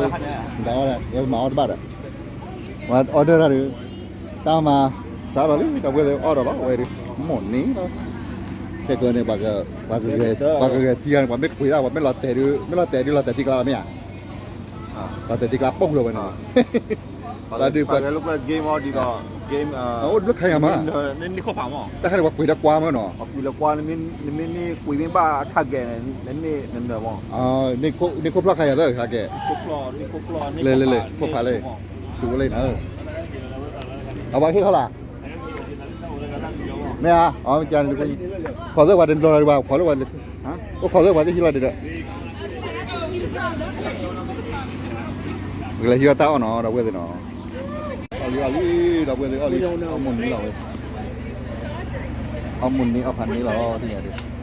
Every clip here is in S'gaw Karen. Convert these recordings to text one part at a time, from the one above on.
တၢ်အီၣ်ဝဲမၤအီၣ်တဘၣ်ဒီး ဝဲအီၣ်ဒၢၣ်တၢ်ဒီး တၢ်မၤစးထီၣ်လံ ဒီပုၢ်ဝဲၢ်သ့ၣ်အီၣ်ဒီးလီၤဝဲဒီး မိၢ်န့ၣ်လီၤ. ခဲကၢန့ၣ် ပှၤကဂဲၤထံဂၤန့ၣ် ပှၤမ့ၢ်ကွံာ်ဒၣ် ပှၤမ့ၢ်လီၤတဲာ်ဒုး မ့ၢ်လီၤတဲာ်ဒုး လီၤတဲာ်ထံကျါမ့ၢ်ဧါ. လီၤတဲာ်ထံကျါပူၤလီၤဝဲန့ၣ် ပှၤဒုးပှၤ game အီၤဒ်သိး game အိၣ်တဘျုးခါယၤမး န့ၣ်ခီၣ်ဖးမး တၢ်ခါန့ၣ် ပှၤကွံာ်ဒီးကွါမးနီၤ ပှၤကွံာ်ဒီးကွါ နမ့ၢ်ကွံာ်မ့ၢ်ဘၣ်အ target န့ၣ် နန့ၢ်နနၢၤမး န့ၢ်ခိၣ်ဖျီၣ်ခါယၤသၢ target လဲၤလဲၤလဲၤ ခိၣ်ဖးလဲၣ် စူးဝဲလံနၤ အဝဲဟ့ၣ်ထီၣ်လၢ မ့ၢ်ဧါ အီ ခိးသၢပှၤတနီၤလီၤဒံးဘၣ် ခိးလၢပှၤ အိၣ်ခိးသၢပှၤတဟံးလီၤဒံးဒီး ပကလဲၤဟံးအီၣ်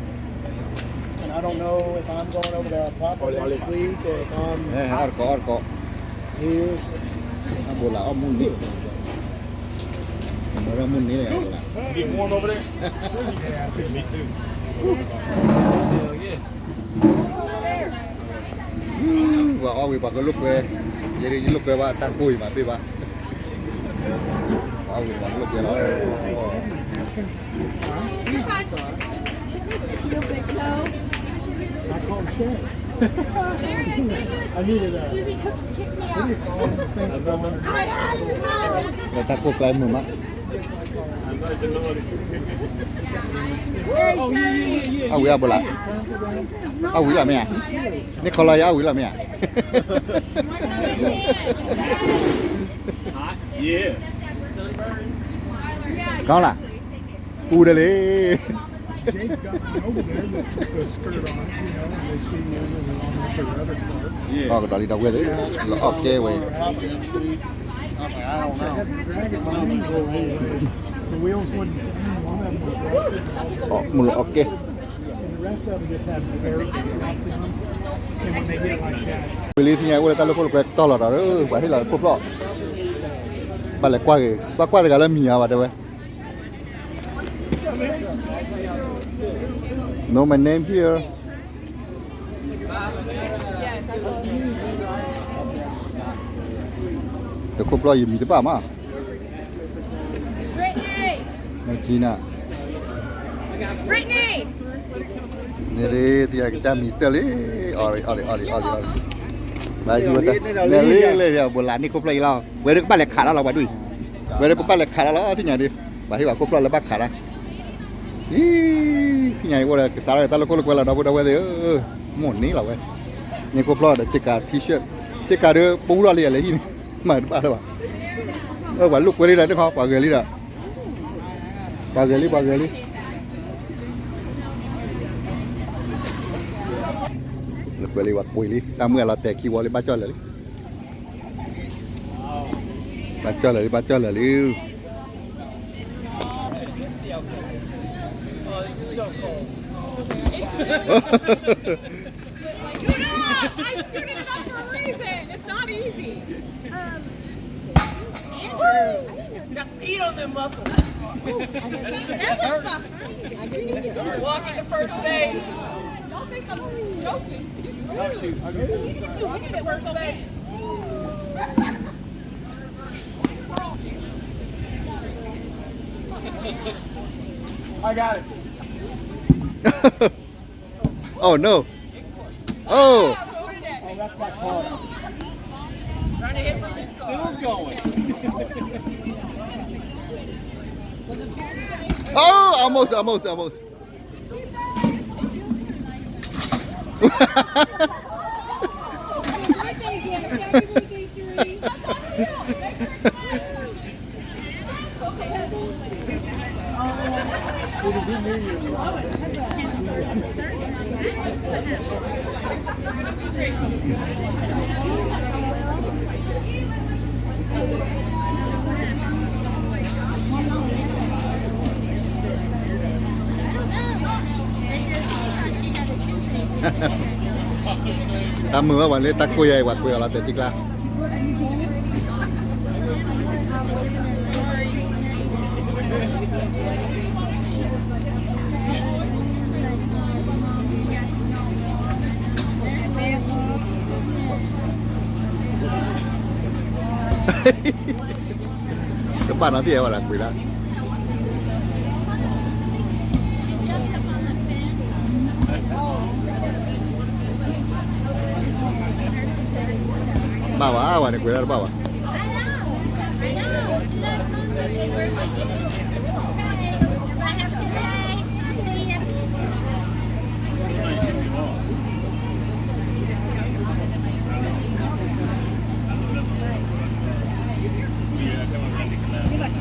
တၢ်အီၣ်နီၤ ဒီပုၢ်ဝဲၢ်သ့ၣ်နီၤ အီၣ်လံအီၣ်လံ ဒီပုၢ်ဝဲၢ်သ့ၣ် အီၣ်လံ အီၣ်မိၢ်န့ၢ်လီၤဝဲ အီၣ်မိၢ်န့ၢ်အီၣ်ဖးန့ၢ်လီၤ ဒ်န့ၣ်ဒံး အီၣ်တကီး အီၣ်တကီး အဘိလၣ်အီၣ်မိၢ်န့ၢ် မ့ၢ်ဒၣ်မိၢ်န့ၢ်လၢအဘိလၣ် ပှၤအီၣ်ဝံၤပှၤကလိာ်ကွဲ ယဲဒၣ်ယလိာ်ကွဲဘၣ်တၢ်ကိၢ်အံၤမၤဘ့ၣ်ဘၣ် ပှၤအီၣ်ဝံၤပှၤကလိာ်ကွဲလီၤ လၢတၢ်ကိၢ်ကျါမုာ်မး အဝံၤအဘိလၣ် အဝံၤလီၤမ့ၢ်ဧါ န့ၣ်ခီလီၤယအဝံၤလီၤမ့ၢ်ဧါ ကောင်းလား ပူတယ်လေ အီၣ်ကဒီးလံဒီပုၢ်ဝဲၢ်သ့ၣ် လီၤအီၣ်ကဲဝဲ အီၣ်မုၢ်လီၤအီၣ်ကဲ ဝံၤလံသ့ၣ်ညါအိၣ်လၢတၢ်လၢခိၣ်လၢကွဲတီၢ်လီၤဒီး ပှၤဟ့ၣ်လီၤခိၣ်ဖျီၣ် ဘၣ်လဲၤကွၢ်ဂ့ၤ ဘၣ်ကွၢ်တဂၤလၢမံၤဧါဘၣ်တဲဝဲ Know my name here တခိၣ်ဖျီၣ်ယမံၤတဘၣ်မး Brittany နကန Brittany န့ၣ်လံ သ့ၣ်ညါကစၢ်မံၤတၢၢ်လံ အီၣ်လံ အီၣ်လံ အီၣ်လံ အီၣ်လံ ဘၣ်ယိၣ်ဝဲတၢ် လဲၤလံ လဲၤလံ ဘိလၣ်န့ၣ်ခိၣ်ဖျီၣ်အံၤလီၤ ဝဲဒၣ်ကဘၣ်လဲၤခးတၢ်လီၤ ပှၤဒူၣ်အံၤ ဝဲဒၣ်ကဘၣ်လဲၤခးတၢ်လီၤ သ့ၣ်ညါဒုး ပှၤဟ့ၣ်ပှၤခိၣ်ဖျီၣ်လၢဘၣ်ခးတၢ် အံၤ သ့ၣ်ညါအံၤအိၣ်ဒီးကစးထီၣ်တၢ်လၢခိၣ်လၢကွဲလီၤ ဒီပုၢ်ဒီဝဲၢ်သ့ၣ်ဧၢ မိၢ်န့ၢ်လီၤဝဲ န့ၢ်ခိၣ်ဖျီၣ်ဒီး ဆ့ကၤ T-shirt ဆ့ကၤဒီး ပူထီၣ်လံလဲၤဟံၣ်န့ၣ် မၤတဘၣ်လၢၤဘၣ် အၢ ပှၤလိာ်ကွဲလံဒီး တခီ ပှၤဂဲၤလံဒီး ပှၤဂဲၤလံ ပှၤဂဲၤလံ လိာ်ကွဲလံ ပှၤကွဲလံ တၢ်မုၢ်အလီၤတဲာ်ခံဝီလံ ဘၣ်ကၠီၣ်လၢာ်လံ ဘၣ်ကၠီၣ်လၢာ်လံ ဘၣ်ကၠီၣ်လၢာ်လံ Dude, I scooted it up for a reason. It's not easy. Um, Andrew, just eat on them muscles. Walking to first base. Y'all think I'm joking. Walking to first base. I got it. Oh no. Oh. Oh, that's my car. Still going. Oh, almost, almost, almost.တၢ်မုာ်ဝဲပှၤလၢတၢ်ကိၢ်ယၤအံၤ ပှၤကွဲးအီၤလီၤတဲာ်ထံကျါ Thank you. တဘၣ်နီၤသ့ၣ်ဝဲဒၣ်ကွံာ်ဒၣ် ဘၣ်ဘၣ်ဝဲန့ၣ်ကွံာ်ဒၣ်တဘၣ်ဘၣ် တ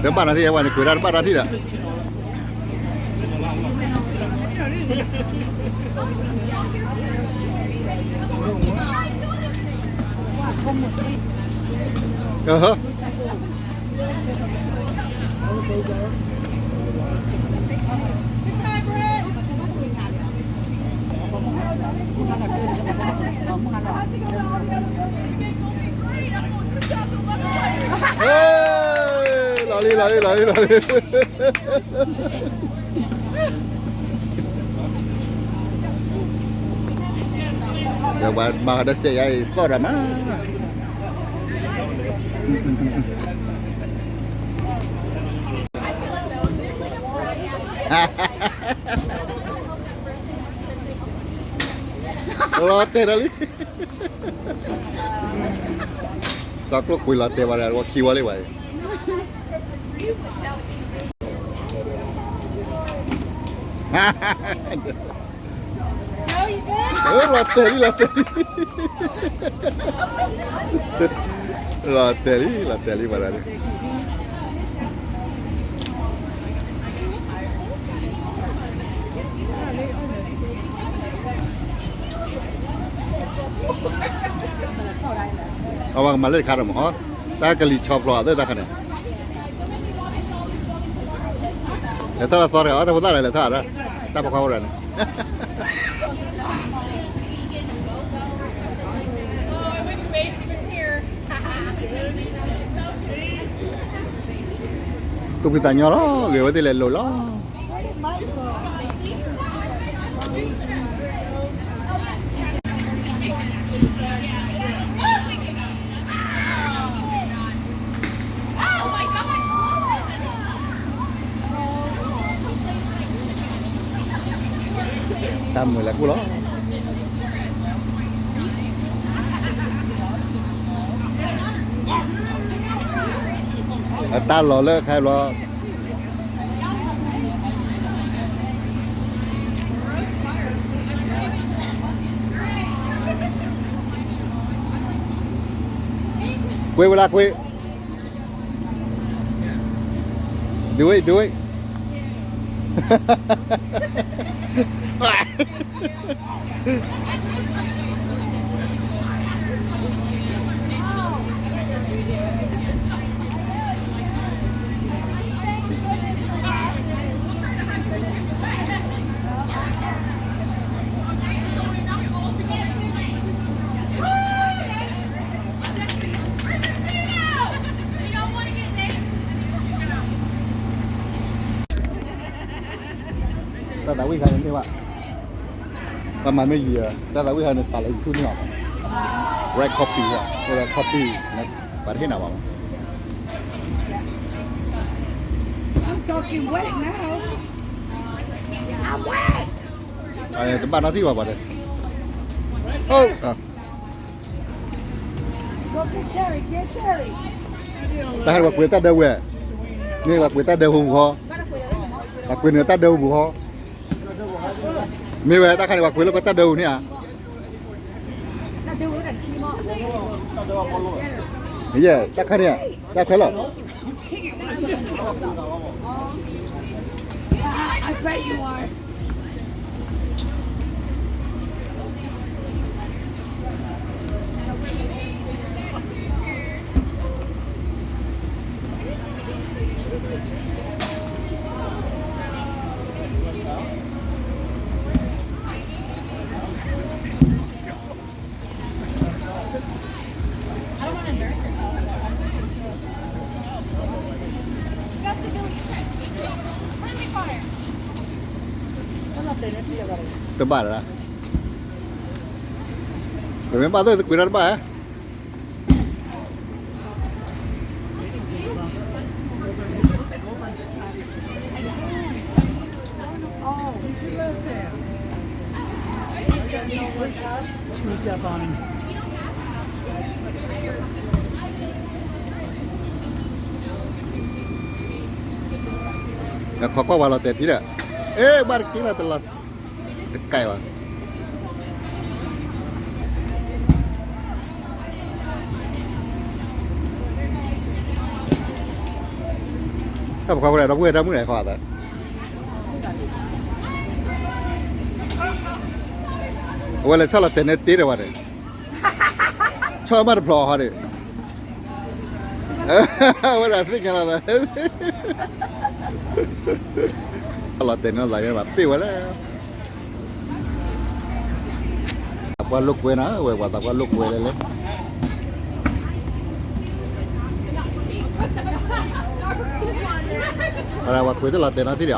ဘၣ်နီၤသ့ၣ်ဝဲန့ၣ်ကွံာ်ဒၣ်တဘၣ်နီၤထံၣ်ဒီး လီၤလံ လီၤလံ လီၤလံ လီၤလံ ဒီးပှၤမၤဒီးစဲးယါအံၤသီၣ်တၢ်မး လီၤတဲာ်ဒီးလံ စီၤကျိကွံာ်လီၤတဲာ်ဘၣ်ဒီး ဝဲခံဝဲလံဘၣ်အံၤ လီၤတဲာ်လံ လီၤတဲာ်လံ လီၤတဲာ်လံ လီၤတဲာ်လံ ပှၤဒၣ်န့ၣ် အဝဲကမၤလၢတခါဒီးမ့ၢ်ဟီ တၢ်ကလံၤဆီဖျိသ့ၣ်တၢ်ခါန့ၣ် လဲၤထီၣ်လၢသီတဂၤ အီၣ်တၢ်ဖိသၣ်ဒီးလဲၤထီၣ်ဒီး တၢ်ဖိခွါအိၣ်ဒီးန့ၣ် သူၣ်ဖှံသးညီလီၤ ဂ့ၤဝဲသ့ၣ်လဲၤလိာ်လီၤ တၢ်မုာ်လၢကိၣ်လီၤ အတၢ်လီၤလၢခါဘျီ ကွ့ဝဲလၢ ကွ့ Do it, do it. တၢ်သးဝံၣ်ခါန့ၣ်န့ၢ်ဘၣ်, ပမၤမ့ၢ်ယံၤဧါ, တၢ်သးဝံၣ်ခါန့ၣ် ပာ်လၢ YouTube န့ၣ်လီၤ, red copy ဧါ, red copy န့ၣ် ပှၤတဟ့ၣ်နၤဘၣ်မး, I'm soaking wet now. I'm wet. တဘၣ်နီတထံၣ်ဘၣ်ပှၤဒီး, အိၣ် တၢ်ဟဲပှၤကွံာ်တၢ်ဒၢဝဲ, မ့ၢ်ပှၤကွံာ်တၢ်ဒၢဟူဟီ, ပှၤကွံာ်န့ၣ်တၢ်ဒၢဟူဟီ, မ့ၢ်ဝဲတၢ်ခါန့ၣ် ပှၤကွံာ်လၢပတၢ်ဒၢဟူန့ၣ်ဧါ, ယဲ တၢ်ခါန့ၣ်, တၢ်ခွဲးလီၤ. I bet you are. တဘၣ်လၢၤ, ပမ့ၢ်ဘၣ်သ့ၣ်သကွံာ်တၢ်တဘၣ်ဧါ. Two Japan. ခီကွၢ်ဝဲလီၤတဲာ်ထံဒီး, အဲ ဘၣ်တက့ၢ်လီၤတလီၤ, တကဲဘၣ်. တၢ်ပကွၢ်ဝဲဒၣ်ဒီပုၢ်ဝဲၢ်တၢ်မုၣ်န့ၣ်ဃီသး, အဝဲလဲၤဆီၣ်လီၤတဲာ်န့ၣ်တ့ၢ်ဒီးဝဲန့ၣ်, ဆီၣ်မးတဖျိးဟီန့ၣ်, အဝဲဒၣ်သ့ၣ်ညါလီၤသး, ဆီၣ်လီၤတဲာ်န့ၣ်သးယဲဘၣ်ပ့ၢ်ဝဲလဲၣ်. သးပှၢ်လိာ်ကွဲနၤ, ဝဲပှၤသးပှၢ်လိာ်ကွဲလဲၣ်လဲၣ်. အဝဲကွဲတလီၤတဲာ်နီၤသ့ၣ်ဒီး,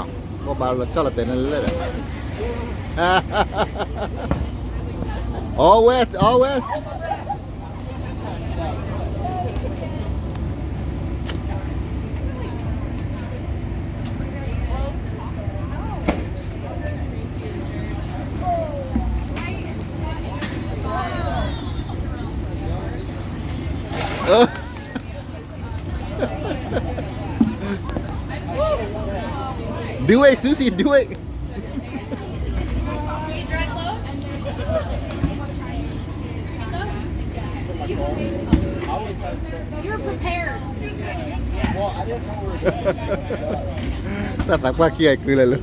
ကဘၣ်လီၤဆီၣ်လီၤတဲာ်န့ၣ်လဲၣ်ဒီး, always, always. Do it, Susie, do it. You're prepared. တၢ်သးပှၢ်ခံဂၤကွံာ်လၢာ်လၢာ်,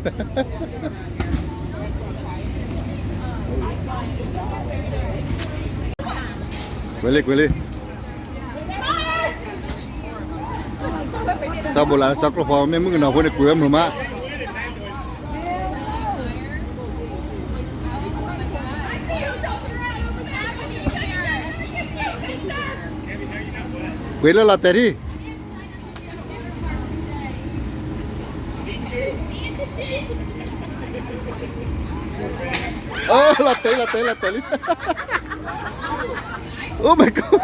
ကွဲးလံ ကွဲးလံ. စီၤဘိးလး စီၤကျိဖီ မ့ၢ်မုၣ်ကနီၤဖိန့ၣ် ကွံာ်ဝဲမုာ်မး, ကွံာ်လၢလီၤတဲာ်ဒံး. လီၤတဲာ် လီၤတဲာ် လီၤတဲာ်လံ. Oh my god,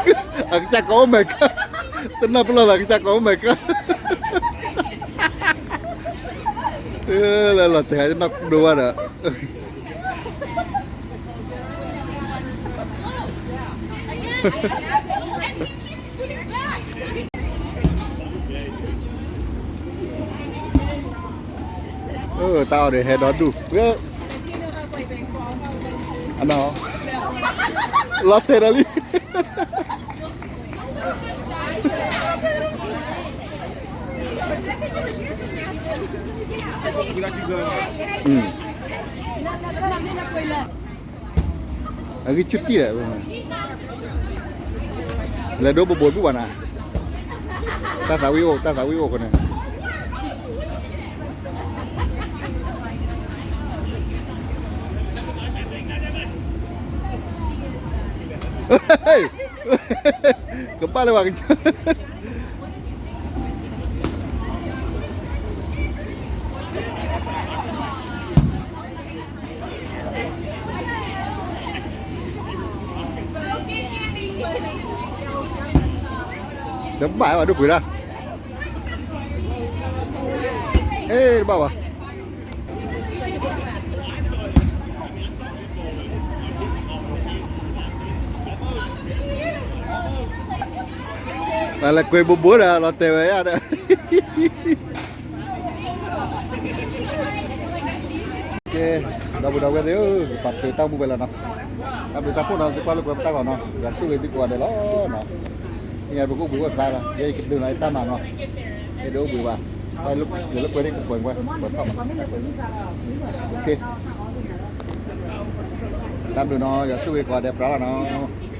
အကစၢ်ကီ oh my god, တနီၢ်ပလီၢ်သး အကစၢ်ကီ oh my god. လၢလီၤတဲာ် တနီၢ်ဒိဝဲဒီး တၢ်အီၣ်ဒီးဟဲဒီဒူၣ်, လီၤတဲာ်ဒီးလံ. အဂံၢ်ဆူၣ်တံၢ်ဒီး, လဲၤဒိဘိးဘိးဒူၣ်ဘၣ်နၤ, တၢ်သးဝံၣ်အိၣ် တၢ်သးဝံၣ်အိၣ်ဃိန့ၣ်, ကဘၣ်လၢပှၤကညီ တဘၣ်ဘၣ်ဒိၣ်ပှ့ၤဒၣ်, အဲ တဘၣ်ဘၣ်. ပှၤလဲၤကွံာ်ဘိးဘိးဒီး လီၤတဲာ်ဝဲယါဒီး, ကဲ, ဒီပုၢ်ဒီဝဲၢ်သ့ၣ်ဧၢ, ပာ်ပတုာ်တၢ်အိၣ်မူဝဲလီၤနီၤ, တၢ်ဘျုးတၢ်ဖှိၣ်နီၤ, သုကွၢ်လိာ်ကွဲပတၢ်ဂီၤနီၤ, ယွၤဆိၣ်ဂ့ၤသုကိးဂၤဒဲးလီၤနီၤ, သ့ၣ်ညါပကအိၣ်ဘှံးအိၣ်သါလီၤ, ယဲယကဒုးနီၤ ယတၢ်မၤနီၤ, ယဒုးအိၣ်ဘှံးဘၣ်, ယလၢကွဲးန့ၣ်ကပှဲၤဝဲ, ပှဲၤထီၣ်မး, တၢ်ဘျုးနီၤ, ယွၤဆိၣ်ဂ့ၤကိးဂၤဒဲးပြးလီၤနီၤ.